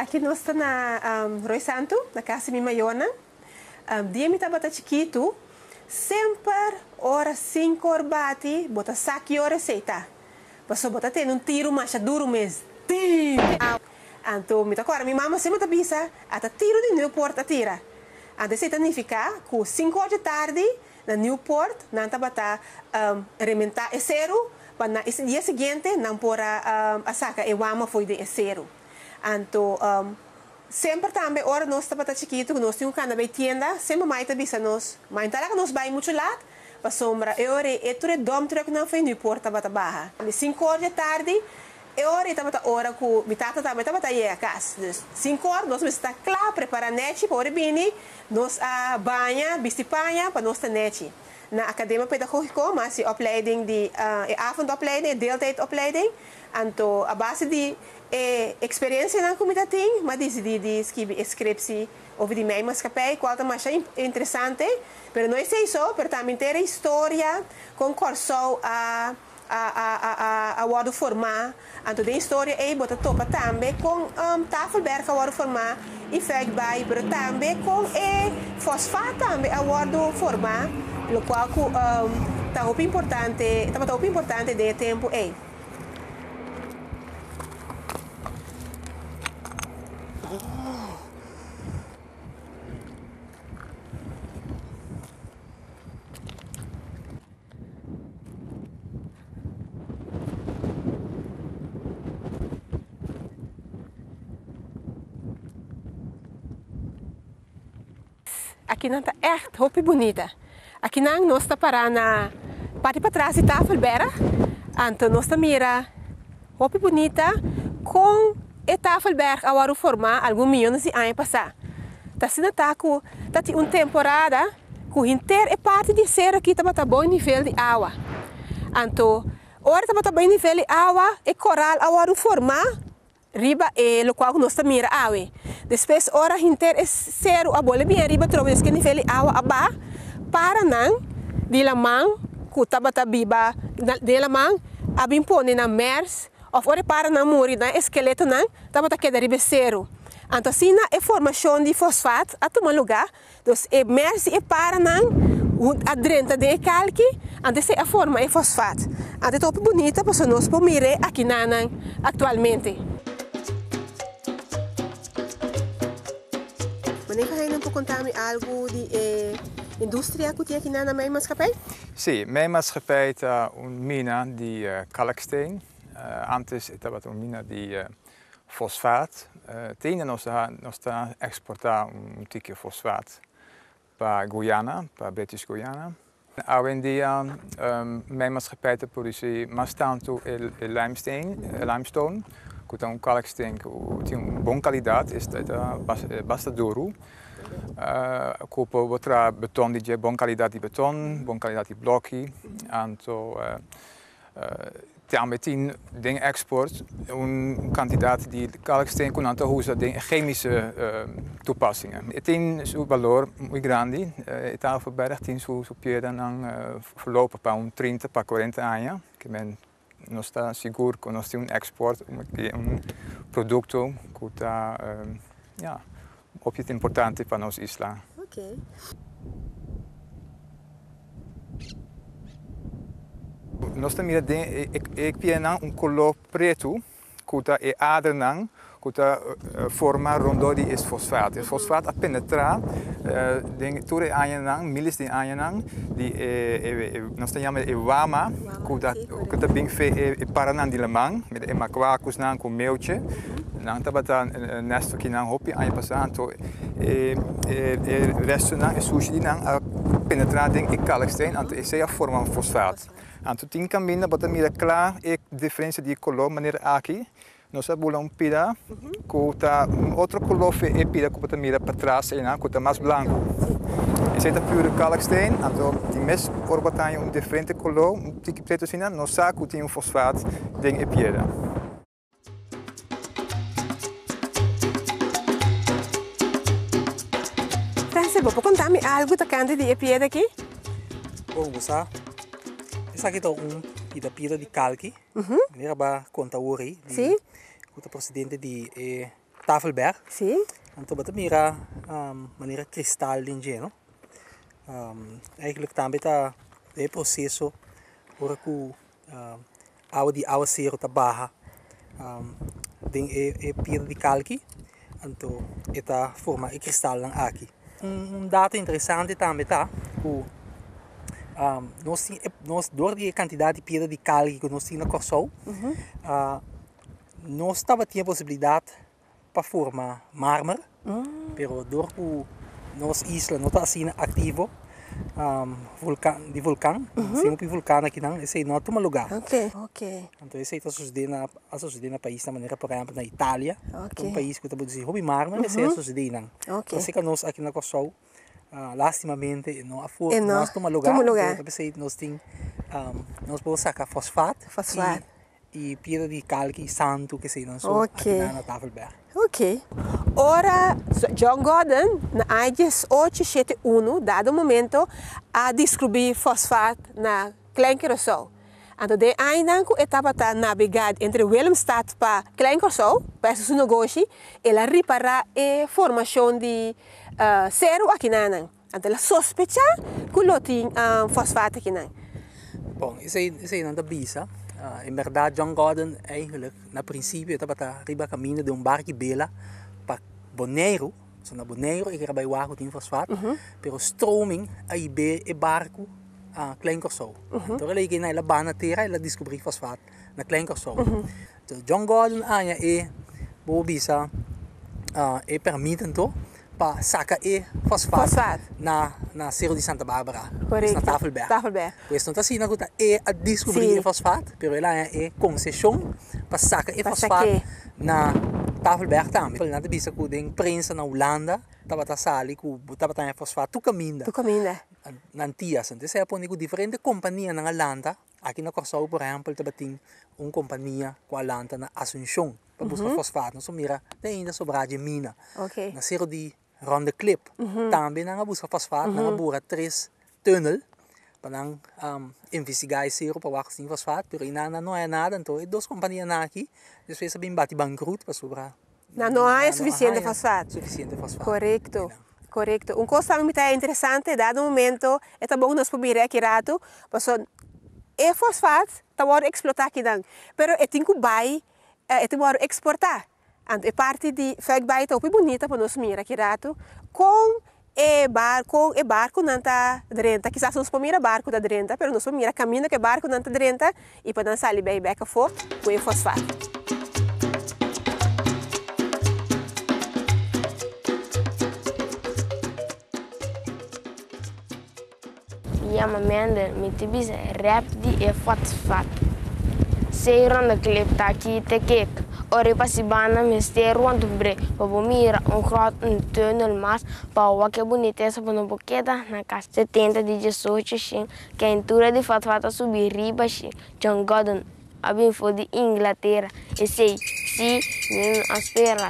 Aki nos ta na Rooi Santu, na kas di mi mayornan. Dia mi tabata chikitu, semper ora sinkor bati bo ta sa ki ora esei ta. Pasobra bo ta tende un tiru masha duru mes, Tim! Anto mi ta kòrda mi mama semper ta bisa, Ata tiru di Nieuwpoort a tira. Anto esei ta nifiká ku sinkor dje tardi na Nieuwpoort nan tabata rementá e seru pa na e dia siguiente nan por a saka e wama fo'i den e seru. Anto semper tambe ora nos tabata chikitu ku nos tin ku kanda bai tienda, semper mai ta bisa nos, Mai no ta laga nos bai muchu lat, pasobra e ora ei e tur e dòmtrùknan fo'i Nieuwpoort tabata baha. Sinkor dje tardi E ora ei tabata ora ku mi tata tambe tabata yega kas. Dus, sinkor nos mester ta kla, prepará nèchi pa ora e bini, nos a baña, bisti paña pa nos ta nèchi. Na Akademia Pedagógiko mi a hasi opleiding di e avondopleiding, e deeltijdopleiding. Anto a base di e eksperensianan ku mi ta tin, mi a disidí di skibi e skripsi over di Mijnmaatschappij, kual ta masha interesante. Pero no esei so, pero tambe henter e historia kon Kòrsou a. a wòrdu formá. Anto den historia ei bo ta topa tambe kon Tafelberg a wòrdu formá i Fuikbaai, pero tambe kon e fosfaat tambe a wòrdu formá, lokual ku ta hopi importante, tabata hopi importante den e tempu ei. Akinan ta ègt hopi bunita. Akinan nos ta pará na parti patras di Tafelberg, anto nos ta mira hopi bunita kon e Tafelberg a wòrdu formá algun miyones di aña pasá. Ta asina ta ku ta tin un temporada Ku henter e parti di e sero aki tabata bon nivel di awa. Anto, ora tabata bon nivel di awa, e koral a wòrdu formá riba e lokual ku nos ta mira awe. Despues, ora henter e seru a bole bien riba trobe des ku e nivel di awa a baha, paranan di laman ku tabata biba den laman a bin pone nan mers, òf ora e paranan muri, nan eskeletonan tabata keda riba e seru. Anto asina e formashon di fosfat a tuma lugá. Dus e mers di e paranan a drenta den e kalki, anto esei a forma e fosfat. Anto e ta hopi bunita pasobra nos por mir'é akinanan aktualmente. Meneer Van Heijnen por konta mi algu di e industria ku tin akinan na Mijnmaatschappij? Sí, Mijnmaatschappij ta un mina di kalksteen. Antes e tabata un mina di Fosfaat, Te nos ta nos ta eksportá un tiki fosfaat pa Guyana, pa British Guyana. Awendia Mijnmaatschappij ta produsí mas tantu e limesteen, limestone, ku ta un kalksteen ku tin un bon kalidat, e ta basta duru, ku por traha beton di dje, bon kalidat di beton, bon kalidat di blòki, anto Tambe tin den export un kantidat di kalksteen ku nan ta usa den chemische toepassingen. E tin su balor muy grandi. E Tafelberg tin su piedranan voorlopig pa un trinta pa kuarenta aña. Ke men nos ta sigur ku nos tin un export di un produkto ku ta ya hopi importante pa nos isla. Nos ta mira den e pianan un koló pretu ku ta e adernan ku ta forma rondó di e fosfaat. E fosfaat a penetrá den tur e añanan, miles di añanan, di e nos ta yama e wama ku ta ku ta bin fe e paranan di laman, e makuakusnan ku meuche. Nan tabata nèst akinan hopi aña pasá, anto e restonan, e sushi di nan a penetrá den e kalksteen, anto esei a forma un fosfaat. Anto tin kaminda bo ta mira kla e diferensia di koló manera aki, nos a bula un pida ku ta un otro koló fe e pida ku bo ta mira patras einan ku ta mas blanku. Esei ta puru kalksteen, anto tin mes ora bo ta haña un diferente koló, un tiki pretu asina, nos sa ku tin un fosfaat den e piedra. Francis, bo por konta mi algu tokante di e piedra aki? Bon, bo sa, esaki ta un pida piedra di kalki. Manera bo a konta awor ei, di ku ta prosedente di e. Tafelberg. Si. Anto bo ta mira manera kristal den dje, no? Eigenlijk tambe ta e proseso ora ku awa di awaseru ta baha den e piedra di kalki, anto e ta forma e kristalnan aki. Un dato interesante tambe ta ku nos tin nos dor di e kantidat di piedra di kalki ku nos tin na Kòrsou, nos tabatin e posibilidat pa forma marmer, pero dor ku nos isla no ta asina aktivo di volkan, sin hopi volkan akinan, esei no a tuma lugá. Anto esei ta sosodé na, a sosodé na paisnan manera por ehèmpel na Italia, un pais ku ta produsí hopi marmer, esei a sosodé einan. Asina ku nos aki na Kòrsou lastimamente e no a no a tuma lugá, anto p'esei nos tin, nos por saka fosfat. I piedra di kalki i santu keseinan so aki na na Tafelberg. Ok. Ora John Gordon na aña 1871 dado momento a descubri fosfaat na Klein Curaçao. Anto den añanan cu e tabata nabega entre Willemstad pa Klein Curaçao pa haci su negoshi, el a ripara e formacion di ceru akinanan. Anto el a sospecha ku lo tin fosfaat akinan. Bon, esei esei nan ta bisa. En bèrdat John Gordon eigenlijk na prinsipio e tabata riba kaminda di un barki bela pa Boneiru. So na Boneiru e kere bai wak ku tin fosfaat, pero stroming a hib'é e barku a Klein Kòrsou. Anto ora el a yega einan el a baha na tera el a diskubrí fosfaat na Klein Kòrsou. John Gordon haña e bo bisa e pèrmit anto pa saka e fosfaat na na Sero di Santa Barbara, pues na Tafelberg. Pues no ta asina ku ta e a diskubrí e fosfaat, pero el a haña e konseshon pa saka e fosfaat na Tafelberg tambe. Nan ta bisa ku den prensa na Hulanda tabata sali ku bo tabata haña fosfaat tur kaminda na Antias. Entonces esei a pone ku diferente kompanianan a lanta. Aki na Kòrsou por ehèmpel tabatin un kompania ku a lanta na Asunshon pa buska fosfaat. Nos a mira te ainda sobrá dje mina. Na Sero di Ronde Klip tambe nan a buska fosfaat. Nan a bura tres tùnel pa nan investigá e sero pa wak si tin fosfaat, pero einan nan no haya nada. Anto e dos kompanianan aki despues a bin bati bankrut pasobra nan no haya sufisiente fosfaat. Korekto. Korekto. Un kos tambe mi ta interesante, dado momento e ta bon nos por bira aki ratu, pasobra e fosfaat ta wòrdu eksplotá akinan, pero e tin ku bai, e tin wòrdu eksportá. Anto e parti di Fuikbaai ta hopi bunita pa nos mira aki ratu kon e bar kon e barkunan ta drenta. Kisas nos por mira barku ta drenta, pero nos por mira kaminda ku e barkunan ta drenta i pa nan sali bai bek afó ku e fosfaat. Mi yama Mender, mi ta bisa rèp di e fòtfat. Sei ronda klip ta aki te kek. Ora e pasi banda mester rond bre pa bo mira un gròt un tùnel mas pa wak e bunitesa bo no por keda na kas. 70 di diesocho shin Keintura di fòtfat a subi riba shin John Gordon a bin for di Inglatera. Esei, sí, mi no a spera.